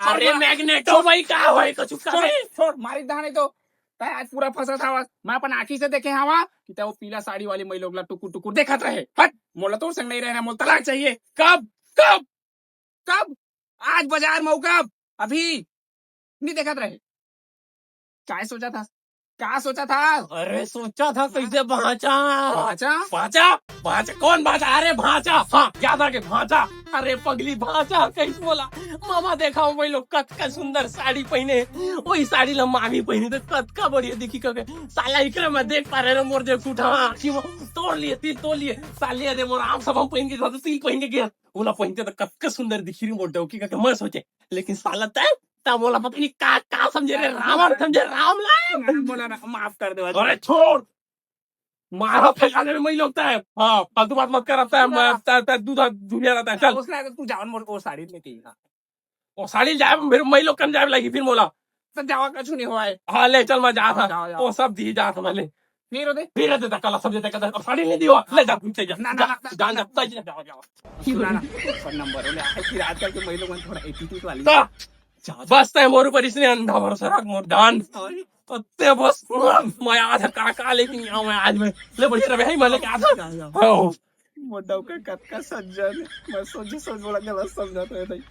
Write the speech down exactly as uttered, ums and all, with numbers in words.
अरे मैग्नेटो भाई, का होय कछु का? छोड़, मारी धाने तो। तै आज पूरा फंसत हवस। मैं अपन आँखी से देखे हवा कि तै वो पीला साड़ी वाली मई लोग ला टुकुर टुकुर देखत रहे। हट, मोला तोर संग नहीं रहना, मोला तलाक चाहिए। कब? कब? कब? आज बाजार में कब? अभी नहीं देखत रहे। काय सोचा था? का सोचा था? अरे सोचा था कैसे भांचा। भांचा? भांचा? भांचा? कौन भांचा? अरे भांचा, हाँ, याद आ गया, भांचा। अरे पगली भांचा, कैसे बोला? मामा देखा हो, वही लोग कतका सुंदर साड़ी पहने, वही साड़ी ला मामी पहनी तो कतका बढ़िया दिखी कह के। साला इकरे में देख पा रहे रे, मोर देख उठा, आँखी में तोड़ लिए, तीर तोड़ लिए। साले दे मोर आम सब हम पहन के जाते, सील पहन के गया। ओला पहनते तो कतका सुंदर दिखी रही मोर डौकी कह के मैं सोचे। लेकिन साला तै, तै मोला पता नहीं का, का समझे रे, रावण समझे, राम ला। बोला ना, माफ कर दे। अरे छोड़, मारा फेंका दे, मैं लोग तै। हाँ, फालतू बात मत कर, अब तै, मैं, तै, तै दूधा दुनिया रहता है, चल। उसने अगर तू जावन मोर, वो साड़ी लेके ही, हाँ। वो साड़ी जाए, मेरे, मैं लोग कन जाए लगी, फिर मोला। तो जावा कछु नहीं हुआ है। हाँ, ले चल, मैं जा था। जाओ, जाओ। वो सब दी जा था, मैं ले। फिर होते? फिर होते, कल सब देते, कल साड़ी नहीं दी हो, ले जा, घूम से जा। ना, ना, जा, ना, जा, ना, जा, ना, जा। जाओ, जाओ। सुना ना, फोन नंबर हो ले, आखिर आजकल के महिला मन थोड़ा एटीट्यूड वाली। तो, जा, जा। बस तै मोर ऊपर इसने अंधा भरोसा रख, मोर जान। और? तो ते बस, मैं आज का, का लेकिन यहाँ मैं आज मैं, ले बढ़िया रहे, मैं लेके आता। जा, जा। हाँ। मोर डौका कतका सज्जन, मैं सोच, सोच बोला गलत समझा तो है भाई।